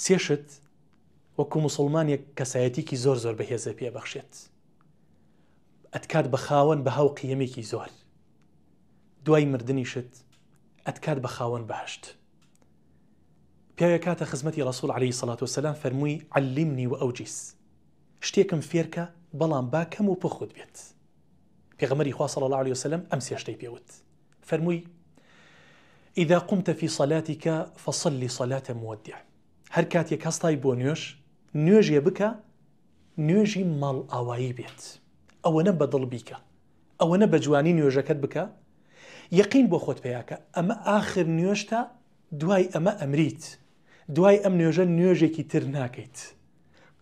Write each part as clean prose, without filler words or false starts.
سێ شت وەکو موسڵمانێک کەسایەتیکی زۆر زۆر بەهێزە پێ بەخشێت ئەتکات بە خاوەن بەها و قیەمێکی زۆر دوای مردنیشت ئەتکات بە خاوەن بەهشت پیاوێک کاتە خزمەتی ڕسول عليه سڵات وسلام فەرمووی علمنی و ئەوجیس شتێکم فێرکە بەڵام با کەم و پوخت بێت پێغەمبەری خوا صلی الله علیه وسلم ئەم سێ شتەی پێوت فەرمووی إذا قمت في صلاتك فصل صلاة مودع هەر کاتێک هەستای بۆ نوێژ نوێژێ بکە نوێژی ماڵ ئاوایی بێت ئەوەنە بەدڵ بیکە ئەوەنە بە جوانی نوێژەکەت بکە یەقین بۆ خۆت پیاکە ئەمە ئاخر نوێژتە دوای ئەمە ئەمریت دوای ئەم نوێژە نوێژێکی تر ناکەیت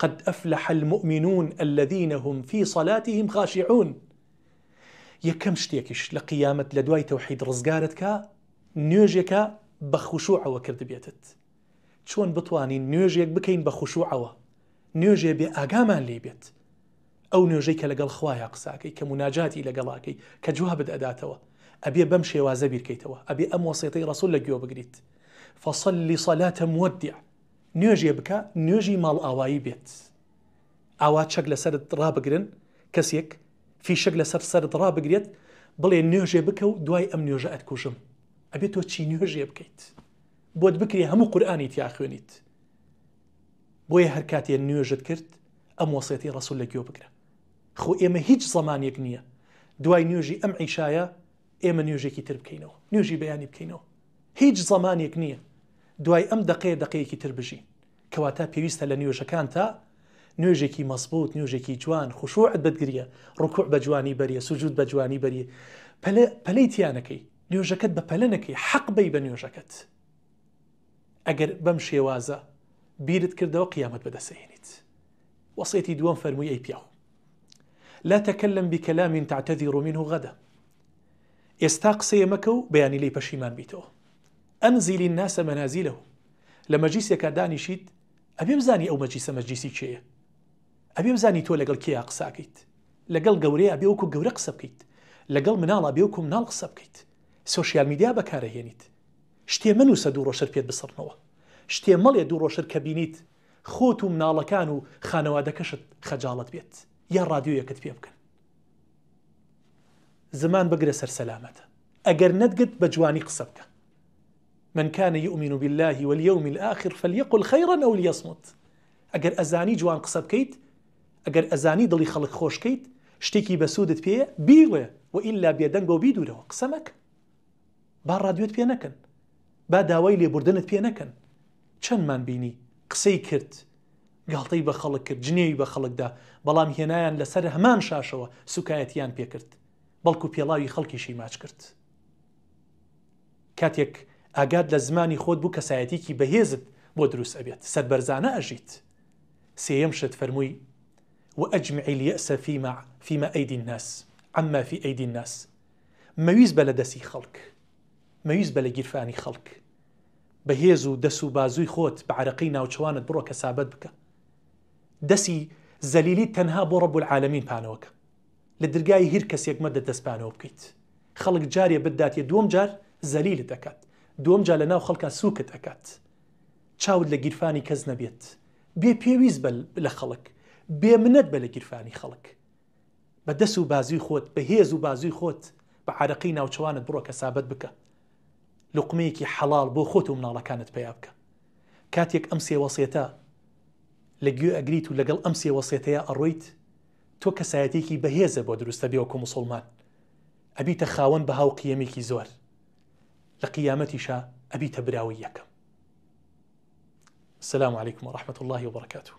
قد أفلح المؤمنون الذين هم في صلاتهم خاشعون یەکەم شتێکیش لە قیامەت لە دوای تەوحید ڕزگارت کا نوێژێکە بە خشوعەوە کردبێتت چۆن بتوانین نوێژێک بکەین بە خشوعەوە نوێژێ بێ ئاگامان لێ بێت ئەو نوێژەی کە لەگەڵ خوایا قساکەی کە مناجاتی لەگەڵاکەی کە جوابت ئەداتەوە ئەبێ بەم شێوازە بیرکەیتەوە ئەبێ ئەم وەسێتەی ڕەسول لە گوێ بگریت فصل صلاة مودع نوێژێ بکە نوێژی ماڵئاوایی بێت ئاوا چەک لەسەرت ڕابگرن کەسێک فیشەک لەسەر سەرت ڕابگرێت بڵێ نوێژێ بکە و دوای ئەم نوێژە ئەتکوژم ئەبێت تۆ چی نوێژێ بکەیت بۆت بکرێ هەموو قورئانی تیا خوێنیت بۆیە هەر کاتێ نوێژت کرد ئەم وەسێتی ڕەسول لە گوێ بگرە خۆ ئێمە هیچ زەمانێک نییە دوای نوێژی ئەم عیشایە ئێمە نوێژێکی تر بکەینەوە نوێژی بەیانی بکەینەوە هیچ زەمانێک نییە دوای ئەم دەقەیە دەقەیەکی تر بژین کەواتە پێویستە لە نوێژەکانتا نوێژێکی مەزبوط نوێژێکی جوان خشوعت بتگریە ڕکوع بە جوانی بەریە سجود بە جوانی بەریە پەلە پەلەی تیا نەکەی نوێژەکەت بە پەلە نەکەی حەق بەی بە نوێژەکەت ئەگەر بەم شێوازە بیرت کردەوە قیامەت بەدەسەهێنیت وەسێتی دووەم فەرمووی ئەی پیاو لا تكلم بكلام تعتذر منه غدا ئێستا قسەیە مەکە و بەیانی لێی پەشیمان بیتەوە انزل الناس منازلهم لە مەجلیسێکا دانیشیت ئەبێ بزانی ئەو مەجلیسە مەجلیسی کێیە ئەبێ بزانی تۆ لەگەڵ کێیا قسە ئەکەیت لەگەڵ گەورەیە ئەبێ وەکو گەورە قسە بکەیت لەگەڵ مناڵ ئەبێ وەکو مناڵ قسە بکەیت سۆشیال میدیا بەکارەهێنیت شتێ مەنووسە دوو ڕۆژتر پێت بسڕنەوە شتێ مەڵێ دوو ڕۆژتر کە بینیت خۆت و مناڵەکان و خانەوادەکەشت خەجاڵەت بێت یا ڕادیۆیەکت پێ بکەن زمان بگرە سەر سەلامەتە ئەگەر نەتگرت بە جوانی قسە بکە من كان يؤمن بالله واليوم الآخر فليقل خيرا أو ليصمت ئەگەر ئەزانی جوان قسە بکەیت ئەگەر ئەزانی دڵی خەڵک خۆش کەیت شتێکی بەسوودت پێ بیڵێ و ئیلا بێدەنگ بۆ بیدورەوە قسە مەکە با ڕادیۆت پێ نەکەن با داوای لێبوردنت پێ نەکەن چەندمان بینی قسەی کرد گاڵتەی بە خەڵک کرد، جنێوی بە خەڵک دا، بەڵام هێنایان لەسەر هەمان شاشەوە سوکایەتیان پێکرد، بەڵکو پێڵاوی خەڵکیشی ماچ کرد. کاتێک ئاگات لە زمانی خۆت بوو کەسایەتیکی بەهێزت بۆ دروست ئەبێت، سەربەرزانە ئەژیت. سێیەم شت فەرمووی، وأجمع اليأس فيما فيما أيدي الناس عما في أيدي الناس مەویست بە لە دەستی خەڵک، مەویست بە لە گیرفانی خەڵک. بە هێز و دەس و بازووی خۆت بە عەرەقەی ناوچەوانت بڕۆ کەسابەت بکە دەسی زەلیلیت تەنها بۆ رب العالمین پانەوە کە لە درگای هیر کەسێک مەدە دەست پانەوە بکەیت خەڵک جارێ بتداتێ دووەم جار زەلیلت ئەکات دووەم جار لە ناو خەڵکا سووکت ئەکات چاوت لە گیرفانی کەس نەبێت بێ پێویست بە لە خەڵک بێ منەت بە لە گیرفانی خەڵک بە دەس و بازووی خۆت بە هێز و بازووی خۆت بە عەرەقەی ناوچەوانت بڕۆ کەسابەت بکە لوقمەیەکی حەڵاڵ بۆ خۆت و مناڵەکانت پەیا بکە کاتێک ئەم سێ وەسێتە لە گوێ ئەگریت و لەگەڵ ئەم سێ وەسێتەیە ئەڕۆیت تۆ کەسایەتێکی بەهێزە بۆ دروستە بێ وەکو موسڵمان ئەبیتە خاوەن بەها و قیەمێکی زۆر لە قیامەتیشا ئەبیتە براوەی یەکەم السلام علیکم ورحمة الله وبرکاته.